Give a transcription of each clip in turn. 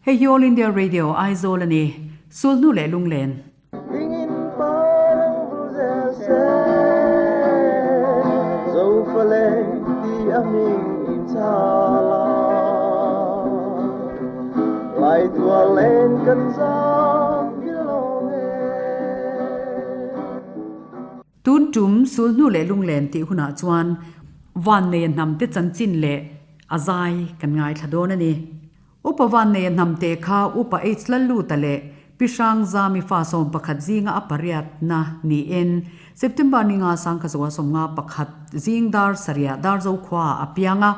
Hei hi All India Radio, Aizawl a ni. Sulhnu leh Lunglen. Tun tum sulhnu leh lunglen tih hunah chuan Vanneia hnamte chanchin leh a zai kan ngaithla dawn a ni. Upa Vanneia hnamte kha Upa H Lalluta leh Pi Hrangzami fa 11 zinga a pariatna niin September ni nga sangkha zawa 51 zing dar sarih Darzo khuaah a piang a.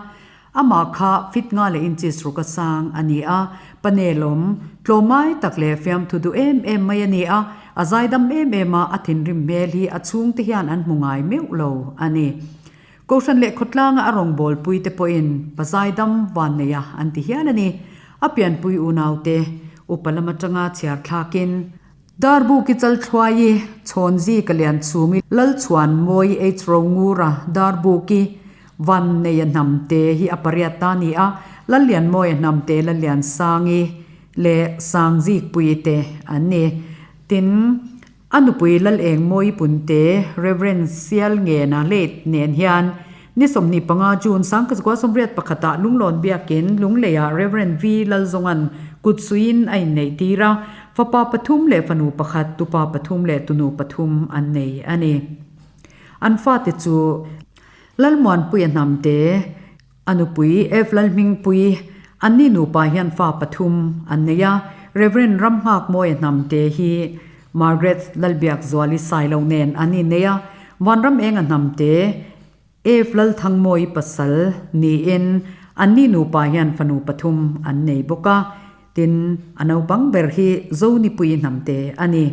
Amah kha fit nga leh inches ruk a sang a ni a, panelawm, tlawmngai tak leh fiamthu duh em em mai a ni a, a zaidam em em a, a thinrim hmel hi a chhungte hian an hmu ngai meuh lo a ni. Kohhran leh khawtlanga a rawngbawlpui te pawhin pa zaidam van nei a an ti hial a ni. A pianpui unaute, upa lam atanga chhiar thlakin, Darbuki Chalthluaii, Chhawnzi ka lian chhumi Lalchhuanmawi H Rongura Darbuki Vanneia Hnamte hi a pariat ta ni a, Lallianmawia Hnamte Lalliansangi leh Sangzikpuii te an ni. Tin, a nupui Lalengmawii Punte Rev. Sialngena late nen hian ni 25 June 1981 ah Lunglawn Biakin Lungleiah Rev. V Lalzawng-a'n kutsuiin a inneih tir a, Fapa pathum leh fanu pakhat, tupa pathum leh tunu pathum an nei a ni. An fate chu Lalmuanpuia Hnamte, a nupui F Lalhmingpui, anni nupa hian fa pathum an nei a, Rev. Ramnghakmawia Hnamte hi Margaret Lalbiakzuali Sailo nen an innei a, Vanramenga Hnamte, F Lalthangmawii pasal niin anni nupa hian fanu pathum an nei bawk a, tin a naupang ber hi Zonipui hnamte a ni.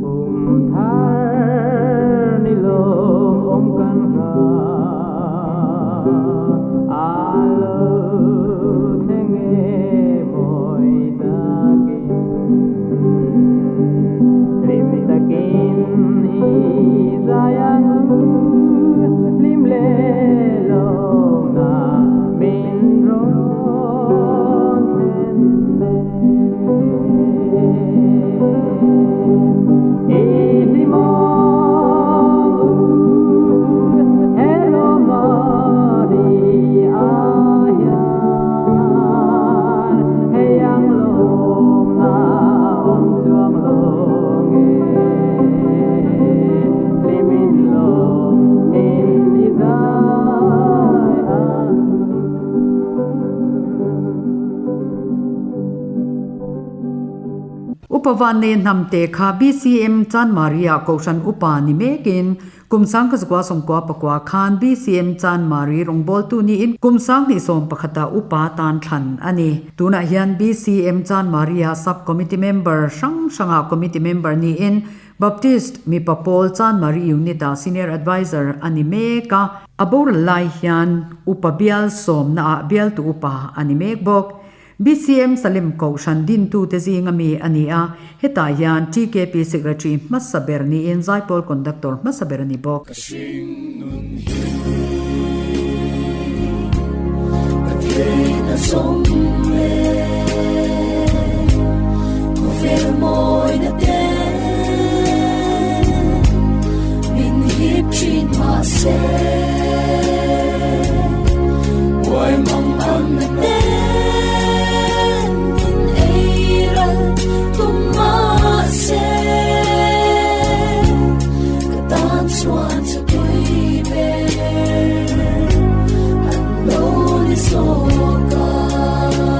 Kum thar ni lawm kan nghah a lo thleng e mawi takin hlim takin i zai ang u hlim leh lawmna min rawn thlen Upa Vannei Hnamte kha BCM Chanmari-ah Kohhran Upa ni mekin kum 1999 khan BCM Chanmari rawngbawltu niin kum 2011-ah Upa tan thlan a ni. Tunah hian BCM Chanmari-ah Sub-Committee Member hrang hrangah Committee Member niin Baptist mipa pawl Chanmari Unit-ah Senior Adviser a ni mek a. A boral lai hian Upa bial sawmnaah bialtu upa a ni mek bawk. BCM Salim Kohhran dintute zinga mi a ni a, hetah hian TKP Secretary hmasa ber niin Zaipawl Conductor hmasa ber a ni bawk. Ka hring nun hi ka theihna zawng leh khawvel mawina te min hip thin mahse buai mang ang na ten min ei ral tum mahse ka tan chuan chu tui ber an lo ni zawk a.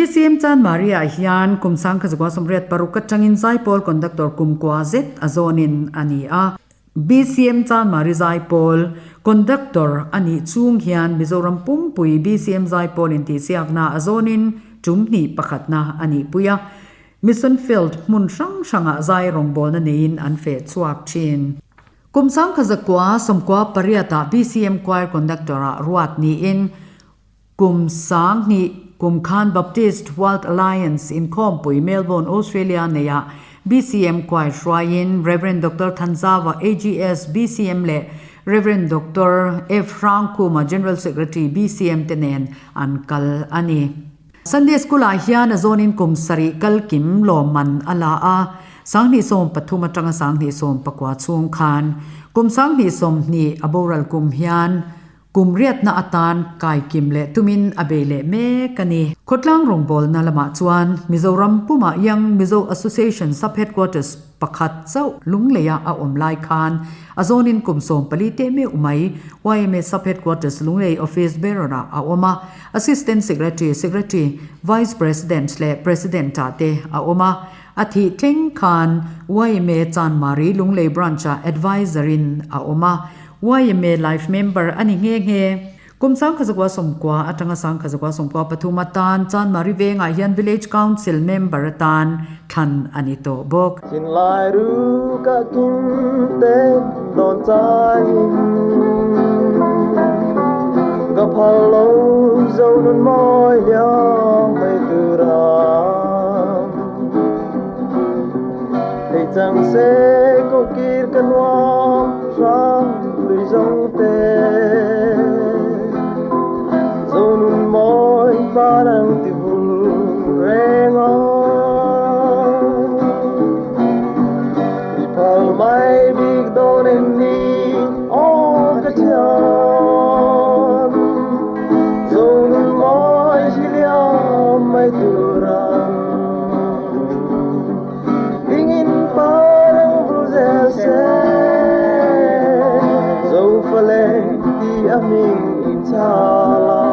BCM Chanmari ah hian kum sangkha 86 atangin Zaipawl Conductor kumkua zet a zawnin a ni a. BCM Chanmari Zaipawl Conductor a nih chung hian Mizoram pumpui BCM Zaipawl intihsiakna a zawnin tum hnih pakhatna a nihpui a. Mission Field hmun hrang hrangah zai rawngbawlna neiin an feh chhuak thin. Kum 1998 ah BCM Choir Conductor ah ruat niin kum 2000 kum khan Baptist World Alliance inkhawmpui Melbourne, Australia neiah BCM Choir hruaiin Rev. Doctor Thanzava AGS BCM leh Rev. Doctor F. Hrangkhuma General Secretary BCM te nen an kal a ni. Sunday School ah hian a zawnin kum sarih kal kim lawmman a la a, 2013 atanga 2019 chhung khan kum 2020 a boral kum hian kum riatna atan kai kim leh tumin a bei leh mek a ni. Khawtlang rawngbawlna lamah chuan Mizoram pumah Young Mizo Association Sub-Headquarters pakhat chauh Lungleia a awm lai khan a zawnin kum 14 teh meuh mai yma Sub-Headquarters Lunglei Office Bearer ah a awm a, Assistant Secretary, Secretary, Vice President leh President ah te a awm a. A thih thleng khan yma Chanmari Lunglei Branch ah Adviser in a awm a, yma Life Member a ni nghe nghe. Kum 1990 atanga 1993 atan Chanmari vengah hian Village Council Member atan thlan a ni tawh bawk. Thinlai ru ka kim te dawn changin ka phal lo zo nun mawi liam mai tura thei chang se ko kir ka nuam hrang lui zo te zo nun mawi parang ti vul reng a i phal mai bik dawn em ni aw ka thian zo nun mawi hi liam mai tura dingin parang vul zel se zo faleng ti a hming in chala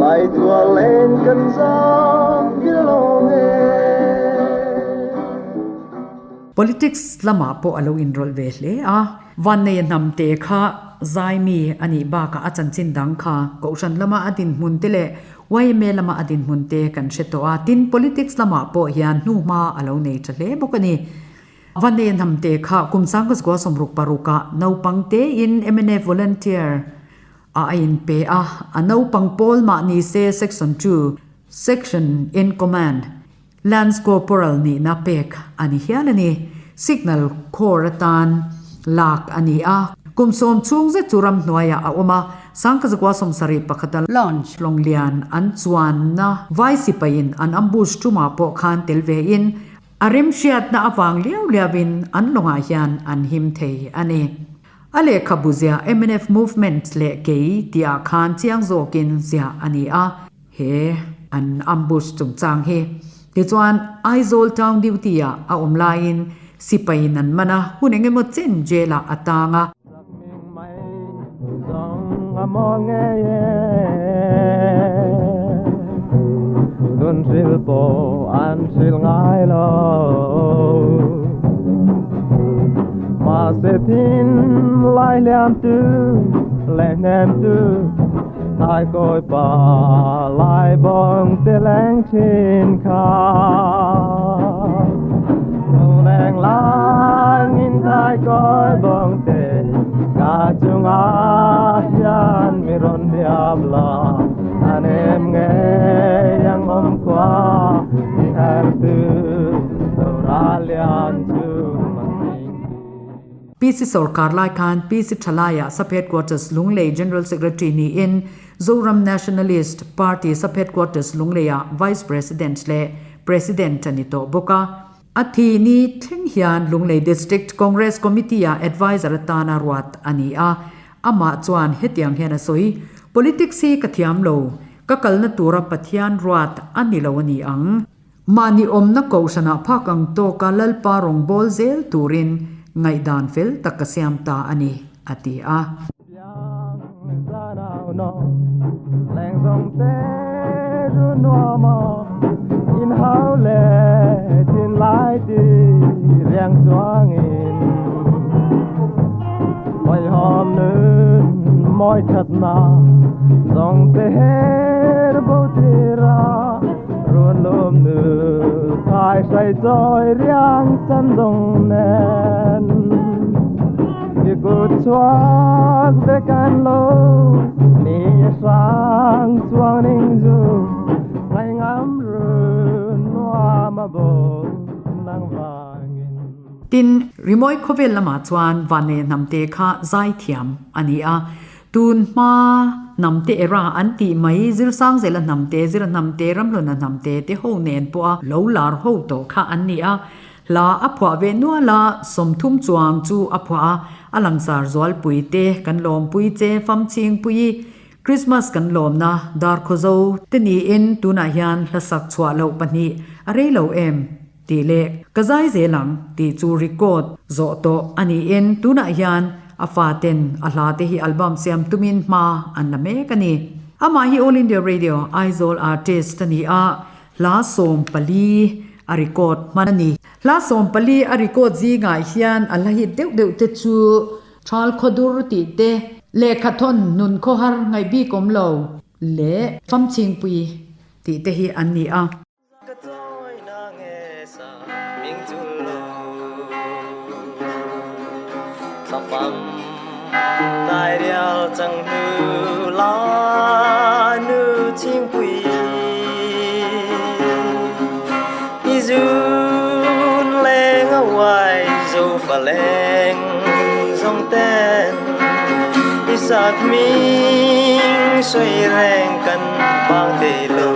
lai thua len kan zam bilong e. Politics lamah pawh a lo inrawlh ve hle a. Vanneia hnamte kha zaimi a nih bakah a chanchin dang kha Kohhran lama a dinhmun te leh yma lama a dinhmun te kan hre tawh a, tin politics lamah pawh hian hnuhma a lo nei tha hle bawk a ni. Vanneia hnamte kha kum 1966 ah naupang tein mnf volunteer ah a inpe a, a naupang pawl mah ni se section 2, section in command, Lance Corporal nihna pek a ni hial a ni. Signal Corps atan lak a ni a. Kum sawm chhung zet chu ramhnuaiah a awm a, 1971 a launch lawnglian an chuanna vai sipaiin an ambush tumah pawh khan tel vein a remhriatna avang liau liauin an lawngah hian an him thei a ni. A lehkhabu ziah mnf Movement leh kei tihah khan chiang zawkin ziah a ni a. He an ambush chungchang hi tichuan Aizawl town duty ah a awm laiin sipaiin an man a, hun eng emaw chen jail ah a tang a. Thai kawi pa lai bawng te leng thin kha Leng lang in thai kawi bawng te ka chungah hian mi rawn hliam la an em ngei ang awm khua i her tu ro lian chu. PC Sorkar lai khan PC Thalaiah Sub Headquarters Lunglei General Secretary niin Zoram Nationalist Party Sub Headquarters Lungleiah Vice President leh President a ni tawh bawk a. A thi ni thleng hian Lunglei District Congress Committee-ah Adviser atana ruat a ni a. Amah chuan hetiang hian a sawi, Politics hi ka thiam lo, ka kalna tura Pathian ruat a ni lo a ni ang. Mahni awmna kohhranah phak ang tawka Lalpa rawngbâwl zêl tûrin ngaihdan fel tak ka siam ta a ni, a ti a. no Leng zawng te ru nuam a In hau leh thin lai ti riang chuangin Hawihhawm nun mawi thatna zawng te her bo tir a Run lum nu thai hrai chawi riang chan zawng nen I kut chhuak ve kan lo ni hrang chuang ning zu ngai ngam run nuam a bo nang vangin. Tin, rimawi khawvel lamah chuan Vanneia hnamte kha zaithiam a ni a, tun hma hnamte era an tih mai Zirsangzela hnamte, Zira hnamte, Ramhluna hnamte te ho nen pawha lo lar ho tawh kha an ni a, Hla a phuah ve nual a, 30 chuang chu a phuah a, a langsar zualpui te kan lawmpui che famchhingpui i Christmas kan lawmna Darkhawzo te niin tunah hian hla sak chhuah loh pahnih a rei lo em tih leh ka zai zel ang tih chu record zawh tawh a niin tunah hian a faten a hla te hi album siam tumin hma an la mek a ni. Amah hi All India Radio Aizawl artist a ni a, Hla 14 a record hman a ni. Hla 14 a record zingah hian a hla hit deuh deuh te chu Thal Khawdur tih te, Lehkhathawn Nun Khawhar Ngaih Bik Awm Lo leh Famchhingpui tih te hi an ni a. Ka chawina nge sa ming chul lo Thlafam dai rial chang hnu la nu chhingpui I zun leng a uai zo fa leng zawng ten I sak hming sawi reng kan bang thei lo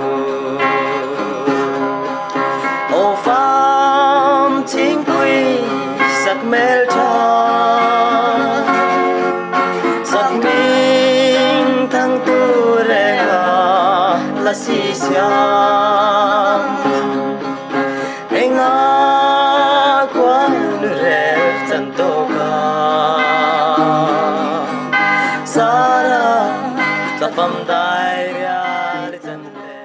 Aw fam chhingpui sak hmel tha Sak hming thang tu reng a la si siam Enga khua nu rel chan tawk a Sara tla fam dai rial chan te.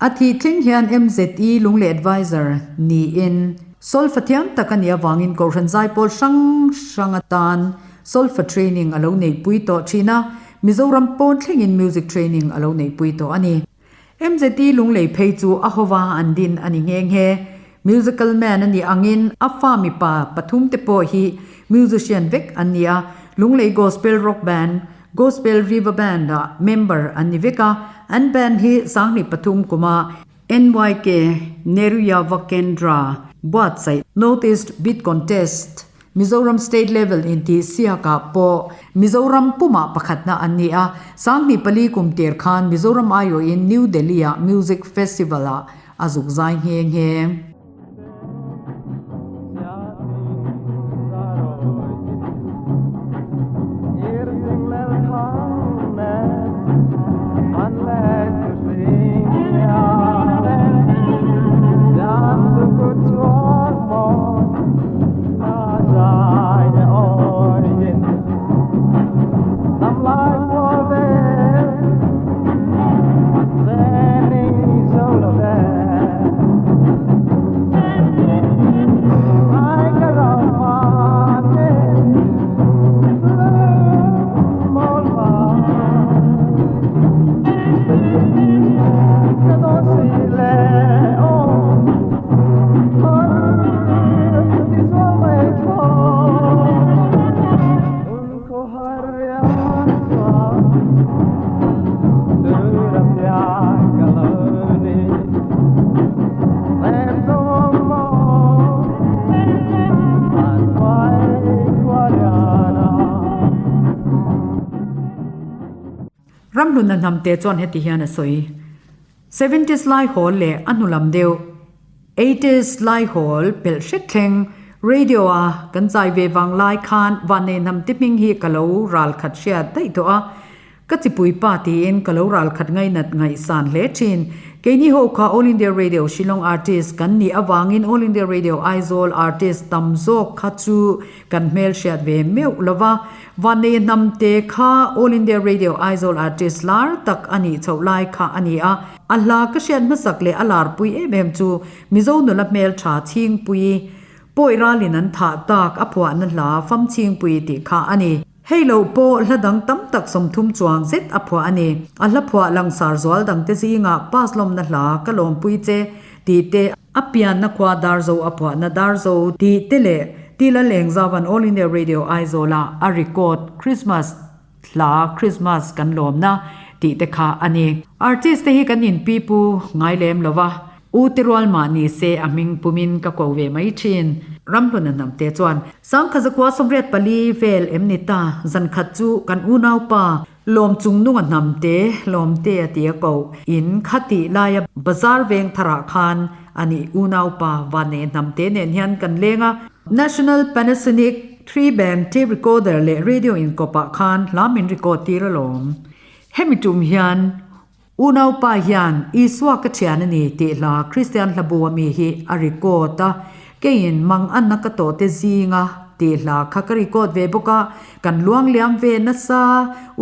A thih thleng hian MZE Lunglei Adviser niin solfa thiam tak a nih avangin Kohhran Zaipawl hrang hrang atan solfa training a lo neihpui tawh thin a, Mizoram pawn thlengin music training a lo neihpui tawh a ni. MZE Lunglei phei chu a hova an din a ni nghe nghe. Musical man a nih angin a fa mipa pathum te pawh hi musician vek an ni a, Lunglei Gospel Rock Band, Gospel River Band ah member an ni vek a, an band hi 2003 kuma NYK Nehru Yuva Kendra buatsaih North East Beat Contest Mizoram State Level intih siakah pawh Mizoram pumah pakhatna an ni a, 2004 kum tir khan Mizoram aiawhin New Delhi ah Music Festival ah a zuk zai nghe nghe. Ramhlun a hnamte chuan heti hian a sawi. Seventies lai hawl leh a hnu lam deuh eighties lai hawl pelh hret thleng radio a kan zai ve vang lai khan Vannei hnamte hming hi ka lo ral khat hriat daih tawh a. Ka chipui pa tiin ka lo ralkhat ngainat ngaihsan hle thin. Keini ho kha All India Radio Shillong artist kan nih avangin All India Radio Aizawl artist tam zawk kha chu kan hmelhriat ve meuh lo va. Vanneia hnamte kha All India Radio Aizawl artist lar tak a nih chhoh lai kha a ni a. A hla ka hriat hmasak leh a larpui em em chu Mizo nula hmeltha Chhingpuii Pawi ralin an thah tak a phuahna hla Famchhingpui tih kha a ni. Hei lo pawh hla dang tam tak 30 chuang zet a phuah a ni. A hla phuah langsar zual dangte zingah pass lawmna hla ka lawmpui che tih te, a pianna khua Darzo a phuahna Darzo tih te leh Tila Lengzavan All India Radio Aizawla a record Christmas Hla Christmas kan lawmna tih te kha a ni. Artist te hi kan inpipu ngai lem lo va, U te rual mah ni se a hming pumin ka ko ve mai thin. Ramhluna hnamte chuan Sangkhazakua 84 vel em ni ta, zan khat chu kan unaupa lawm chung nunga hnamte lawmte a ti a ko in kha tih laia bazar veng tharah khan a nih unaupa Vanneih hnamte nen hian kan leng a. National Panasonic Three Band Tape Recorder leh Radio inkawpah khan hla min record tir alawm. Hemi tum hian unaupa hian Isua ka thian a ni tih hla Kristian hlabu a mi hi a record a, keiin mang anna ka tawh te zinga tih hla kha ka record ve bawk a, kan luang liam ve nasa.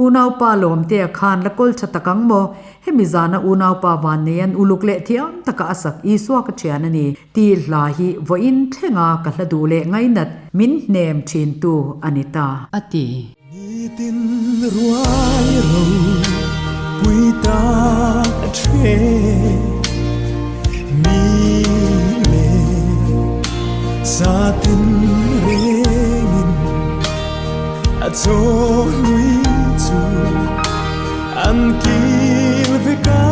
Unaupa lawmtea khan la kawl tha tak ang maw? Hemi zana unaupa Vanneian uluk leh thiam taka a sak Isua ka thian a ni. Tih hla hi vawiin thlenga ka hla duh leh ngainat min hnem thintu a ni ta, a ti. Nitin ruai ro pui tak a the mi le sa tin rengin a chaw hlui chu an kil vek a.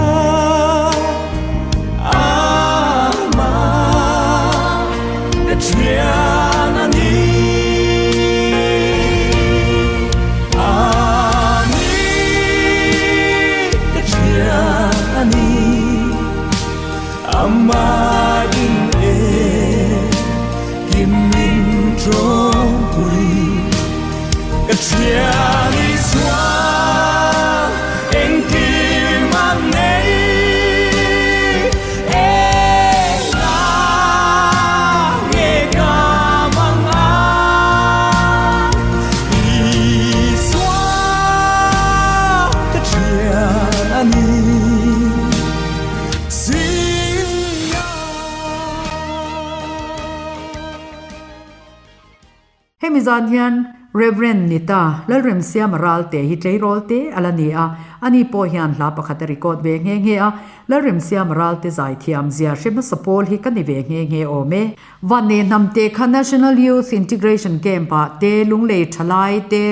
Hemi zan hian Rev. Nita Lalremsiama Ralte hi tleirawl te a la ni a, ani pawh hian hla pakhat a record ve nghe nghe a, Lalremsiama Ralte zaithiam zia hre hmasa pawl hi ka ni ve nghe nghe awm e. Vanneih hnamte kha National Youth Integration Camp ah te Lunglei thalai te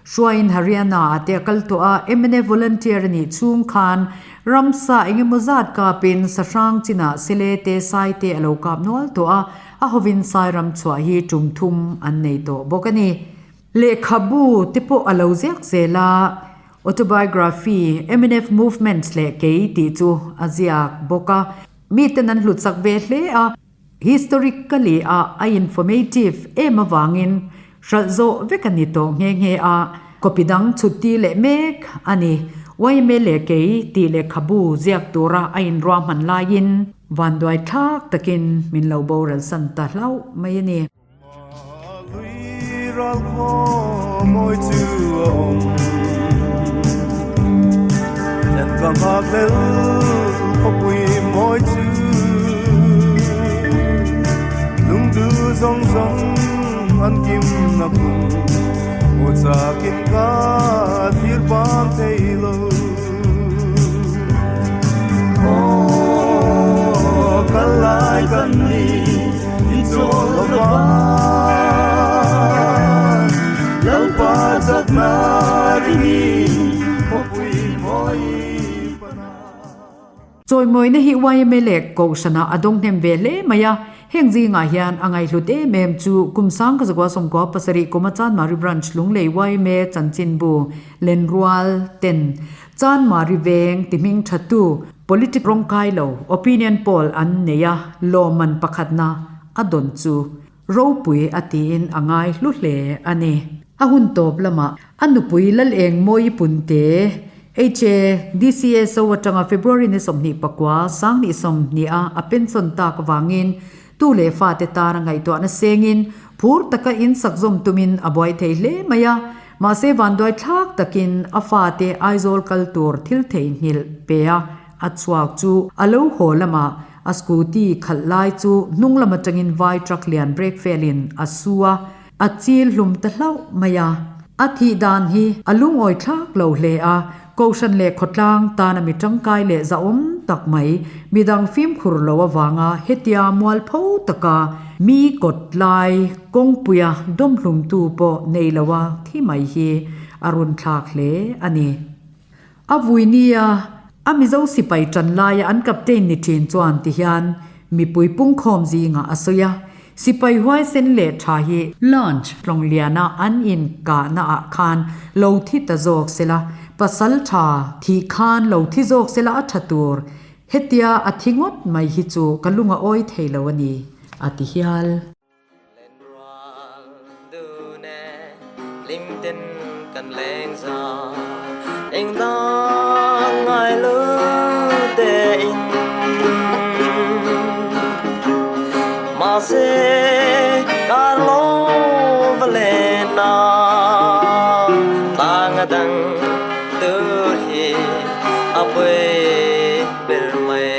Hruaiin Haryana ah te a kal tawh a, mnf volunteer a nih chhung khan ramsa eng emaw zat kapin sahrang chinah sele te sai te a lo kap nual tawh a, a hovin sai ram chhuah hi tum thum an nei tawh bawk a ni. Lehkhabu te pawh a lo ziak zel a, autobiography, mnf movement leh kei tih chu a ziak bawk a, miten an hlutsak ve hle a. Historically a a informative em avangin hralh zawh vek a ni tawh nghe nghe a, copy dang chhutti leh mek a ni. Yma leh kei tih lehkhabu ziak tura a inruahman laiin vanduai thlak takin min lo boral san ta hlauh mai a ni. Chawimawina hi yma leh Kohhranah a dawng hnem ve hle mai a, heng zingah hian a ngaihhlut em em chu kum 1997 kuma Chanmari Branch Lunglei yma chanchinbu Lenrual ten Chanmari veng ti hming thatu Politic rawngkai lo opinion poll an nei a, lawmman pakhatna a dawn chu ropui a tiin a ngai hlu hle a ni. A hun tawp lamah a nupui Lalengmawi Punte. HADCSO atanga February ni 24 2020 a a pension tak avangin tu leh fate tana ngaihtuahna sengin phur taka in sak zawm tumin a buai thei hle mai a, mahse vanduai thlak takin a fate Aizawl kal tur thil theihnghilh pe a a chhuak chu a lo haw lamah a scooty khalh lai chu hnung lam atangin vai truck lian brake fail in a su a, a chil hlum ta hlauh mai a. A thih dan hi a lungawi thlak lo hle a, Kohhran leh khawtlang tana mi tangkai leh zahawm tak mai, midang fimkhur lo avanga hetia mualpho taka mi kawt lai kawngpuia dawmhlumtu pawh nei loa thi mai hi a run thlak hle a ni. A vui nia a Mizo sipai tan laia an captain ni thin chuan tihian mipui pungkhawm zingah a sawi a, Sipai huaisen leh tha hi Launch Tlawngliana an inkahna ah khan lo thi ta zawk sela, pasal tha thih khan lo thi zawk sela a tha tur, hetia a thi ngawt mai hi chu ka lung a awi thei lo a ni, a ti hial. Lenrual dun e, hlim ten kan leng za, eng dang ngai lo te in. Mahse kar lo va len a, tlang a dang tur hi a pui ber mai.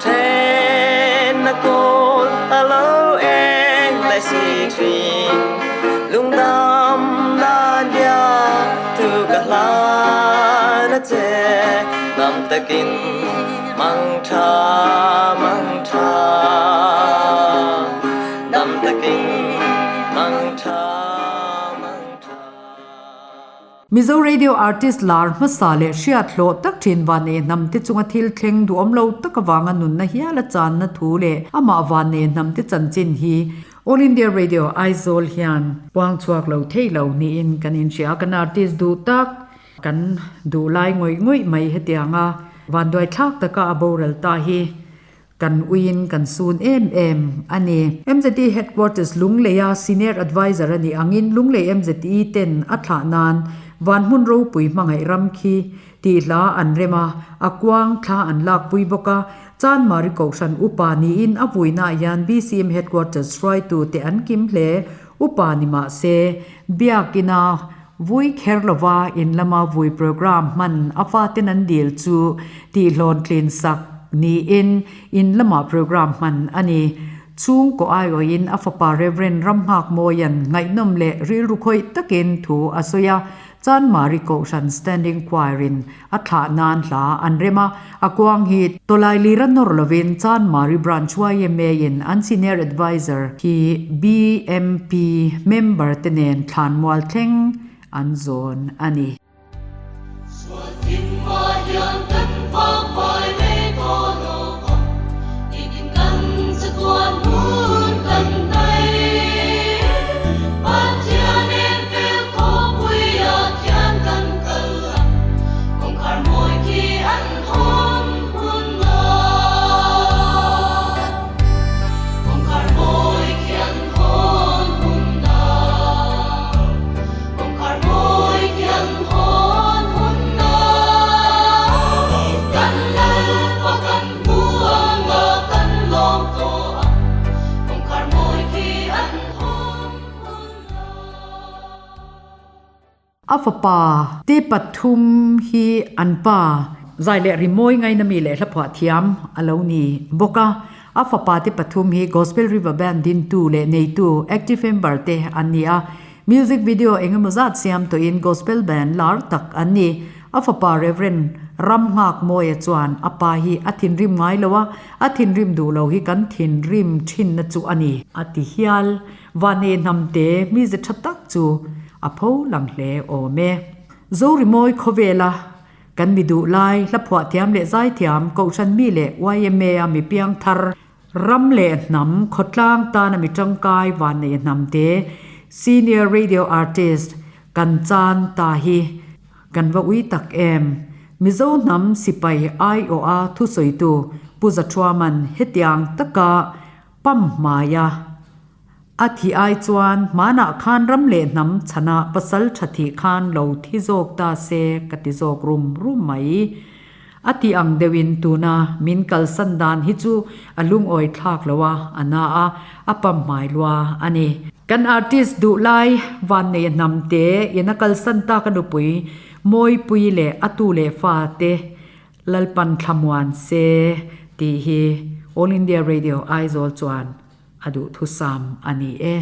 Then na kawl a lo eng lai si thin, lungdam nan bia thu ka hlan a che, ngam takin mang tha mang tha, dam takin mang tha mang tha. Mizo Radio artist lar hmasa leh hriat hlawh tak thin Vannei hnamte chunga thil thleng duhawm lo tak avanga nunna hial a channa thu leh amah Vannei hnamte chanchin hi All India Radio Aizawl hian puang chhuak lo thei lo niin kan inhria. Kan artist duh tak kan duh lai ngawih ngawih mai hetianga vanduai thlak taka a boral ta hi Kan uiin kan sun em em a ni. MZE Headquarters Lungleia Senior Adviser a nih angin Lunglei MZE ten a thlah nan van hmun ropui hmangaih ram khi tih hla an rem a, a kuang thla an lakpui bawk a. Chanmari Kohhran upa niin a vuinaah hian BCM Headquarters hruaitu te an kim hle. Upa ni mah se, Biakina vui kher lova in lama vui programme hman a faten an dil chu tihlawn tlin sak niin in lama programme hman a ni. Chhungkaw aiawhin a fapa Rev. Ramnghakmawia'n ngaihnawm leh rilru khawih takin thu a sawi a, Chanmari Kohhran Standing Choir in a thlah nan hla an rem a, a kuang hi tawlai lir a nawr lovin Chanmari Branch yma in an Senior Adviser hi BMP member te nen thlanmual thleng an zawn a ni. A fapa te pathum hi an pa zai leh rimawi ngaina mi leh hlaphuah thiam a lo ni bawk a. A fapa te pathum hi Gospel River Band dintu leh neitu active member te an ni a. Music video eng emaw zat siam tawhin Gospel Band lar tak an ni. A fapa Rev. Ramnghakmawia chuan a pa hi a thinrim ngai lo a, a thinrim duh lo hi kan thinrim thinna chu a ni. A ti hial. Vane hnamte mize tha tak chu a pho lang hle awm e. Zorimawi khawvela kan mi duh lai, hlaphuah thiam leh zaithiam, Kohhran mi leh yma a mi piang thar, ram leh hnam, khawtlang tana mi tangkai Vanneih hnamte, Senior Radio Artist, kan chan ta hi kan va ui tak em. Mizo hnam sipai aiawha thusawitu Pu Zathuaman hetiang taka pam hmaia. A thih ai chuan hmanah khan ram leh hnam chhanah pasal tha thih khan lo thi zawk ta se ka ti zawk rum rum mai. A tih ang deuhin tuna min kalsan dan hi chu a lungawi thlak lo a, a na a, a pamhmai lua a ni. Kan artist duh lai Vanneia Hnamte in a kalsan tak a nupui Mawipui leh a tu leh fa te Lalpan thlamuan se tih hi All India Radio Aizawl chuan a duhthusam a ni e.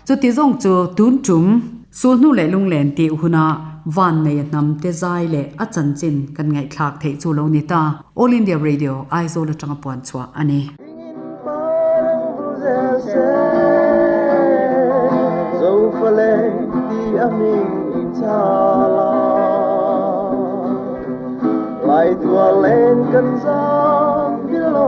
Chuti zawng chu tun tum sulhnu leh lunglen tih huna Vanneia hnamte zai leh a chanchin kan ngaihthlak theih chu lo ni ta. All India Radio, Aizawl atanga puan chhuah a ni. Ngaihtuah len kan zam bil lo.